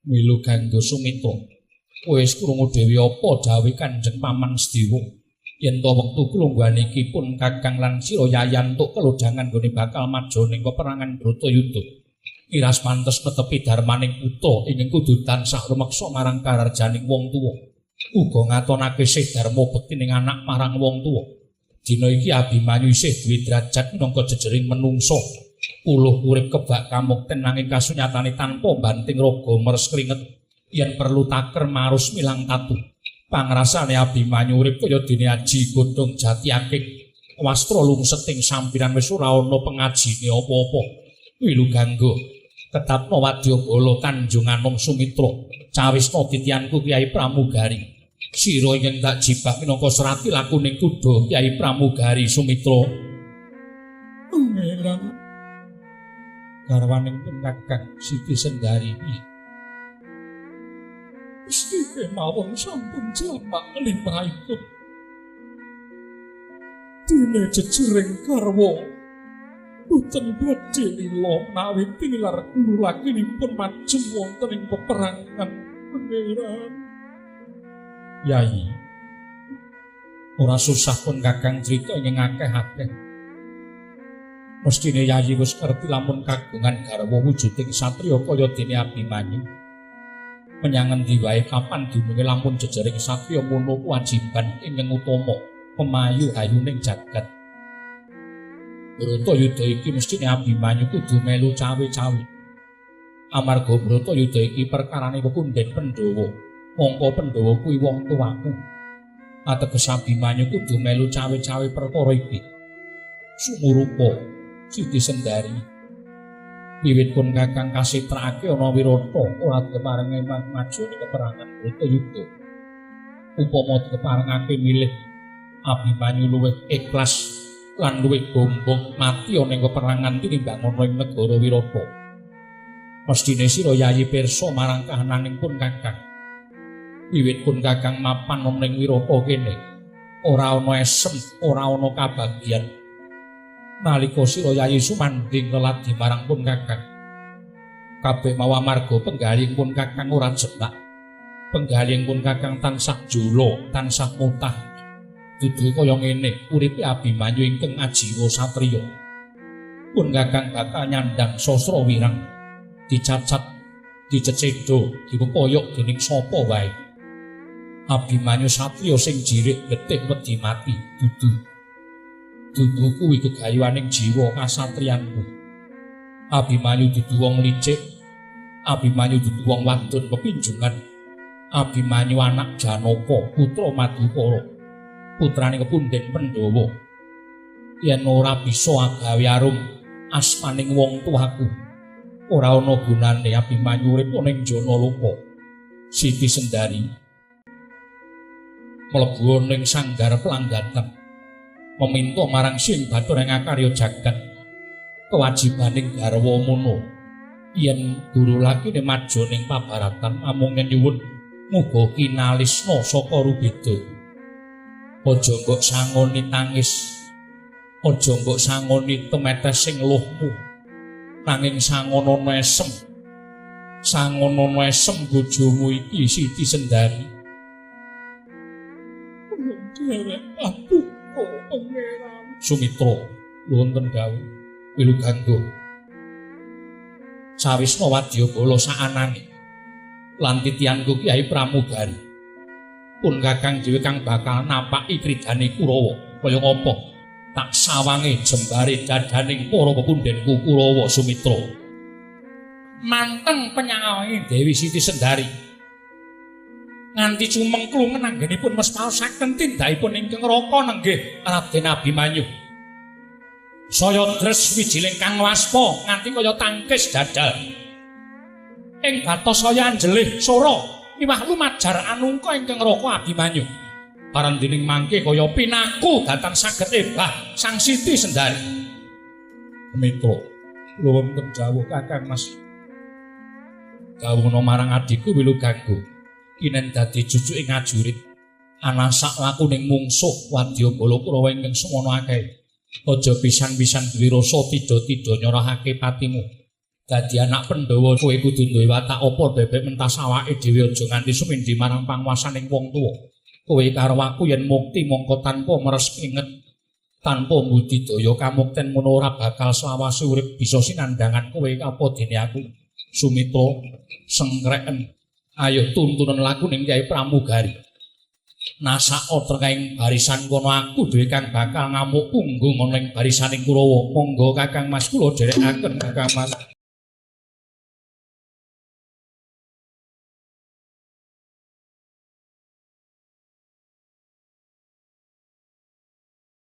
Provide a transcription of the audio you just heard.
Milu ganggo Sumitra. Wis krungu dhewe apa dawuhe Kanjeng Paman Sediwa. Yen to wektu klungguhan iki pun Kakang lan sira yayan entuk kelodhangan nggone bakal maja ning peperangan Bratayuda. Iras pantes netepi dharmaning putra ingkang kudu tansah rumeksa marang kararjaning wong tuwa. Uga ngatonake sih dharma bekti ning anak marang wong tuwa. Dina iki Abimanyu isih duwe derajat minangka jejering menungsa. Puluh urip kebak kamukten nanging kasunyatane tanpa banting raga meres kringet yen perlu taker marus milang tatu. Pangrasane Abimanyu urip kaya dene aji godhong jati akik. Wastra lungseting sampiran wis ora ana pengajine apa-apa. Wilu ganggo tetapno wadyabala Tanjung Anom Sumitra. Cawisna titianku Kyai Pramugari. Sira ingkang tak jibak minangka serati lakuning kuda Kyai Pramugari Sumitra. Pangeran garwaning pun Kakang Siti Sendari. Gusti kemawon sampun jamak limrahipun. Dene jejering garwa boten badhe lila menawi tinilar guru lakinipun majeng wonten ing peperangan Pangeran. Yai, ora susah pun Kakang crita ingkang akeh-akeh. Mestine Yayi wis ngerti lamun kagungan garwa wujuding satriya kaya dene Abimanyu. Menyang endi wae kapan dununge lamun jejering satriya mono kewajiban ingkang utama pemayu hayuning jagat. Bratayuda iki mestine Abimanyu kudu melu cawe-cawe. Amarga Bratayuda iki perkarane pepundhen Pandhawa. Mongko Pandhawa kuwi wong tuwaku. Ateges Abimanyu kudu melu cawe-cawe perkara iki. Sumurupa Siti Sendari. Wiwit pun Kakang kasitrakake ana Wirata ora diparenge maju ing peperangan Bratayuda. Upama diparengake milih Abimanyu luwih ikhlas lan luwih gombong mati ana ing peperangan tinimbang ana ing negara Wirata. Mestine sira Yayi pirsa marang kahananing pun Kakang. Wiwit pun Kakang mapan ana ing Wirata kene, ora ana esem, ora ana kabagyan. Nalika sira Yayi sumandhing leladi marang pun Kakang, kabeh mau amarga penggalih pun Kakang ora jenak. Penggalih pun Kakang tansah jula, tansah mutah. Dudu kaya ngene uripe Abimanyu ingkang ajiwa satriya. Pun Kakang bakal nyandang sastra wirang, dicacat, dicecedha, dipepoyok dening sapa wae. Abimanyu satriya sing jirik getih wedi mati. Dudu dudu kuwi gegayuhaning jiwa kasatriyanku. Abimanyu dudu wong licik, Abimanyu dudu wong wadon pepinjungan. Abimanyu anak Janaka, putra Madukara, putrane kepundhen Pandhawa. Yen ora bisa agawe arum asmaning wong tuaku, ora ana gunane Abimanyu urip ana ing Janaloka. Siti Sendari mlebu ning sanggar pelanggatan, meminta marang sing bathara ing akarya jagat. Kewajibaning garwa mono yen guru lakine maja ning pabaratan amung nyuwun muga kinalisna saka rubeda. Aja mbok sangoni tangis, aja mbok sangoni temetes sing luhmu, nanging sangonono esem, sangonono esem bojomu iki Siti Sendari. Derek paduka Pangeran Sumitra wonten dawuh wilu ganggo. Sawisna wadyabala saanane lan titianku Kyai Pramugari. Pun Kakang dhewe kang bakal napaki kridane Kurawa kaya ngapa tak sawange jembare dadaning para pepundhenku Kurawa Sumitra. Manteng penyangae Dewi Siti Sendari nganti cumengklungen anggenipun mespaosaken tindakipun ingkang raka nenggih Raden Abimanyu. Saya dres wijiling kang waspa nganti kaya tangkis dadal. Ing batos saya anjelih sora miwah lumajar anungka ingkang raka Abimanyu. Parandining mangke kaya pinaku dhateng saged ebah Sang Siti Sendari. Mitra wonten dawuh Kakang Mas. Dawuhna marang adhiku wilu ganggu. Kinen dadi jujuke ngajurit ana sak lakuning mungsuh wadyabala Kurawa ingkang semono akeh. Aja pisan-pisan duwe rasa tida-tida nyerahake patimu. Dadi anak Pandhawa kowe kudu duwe watak apa bebek mentas awake dhewe aja nganti sumindi marang panguwasaning wong tuwa. Kowe karo aku yen mukti mongko tanpa meres kringet, tanpa budidaya kamukten ngono ora bakal selawase urip bisa sinandhangan kowe apa dene aku. Sumitra sengkreken, ayo tuntunan laku ning Kyai Pramugari. Nasaka trekaing barisan kono aku dhewe kang bakal ngamuk punggung ana ing barisaning Kurawa. Monggo Kakang Mas kula dherekaken Kakang Mas.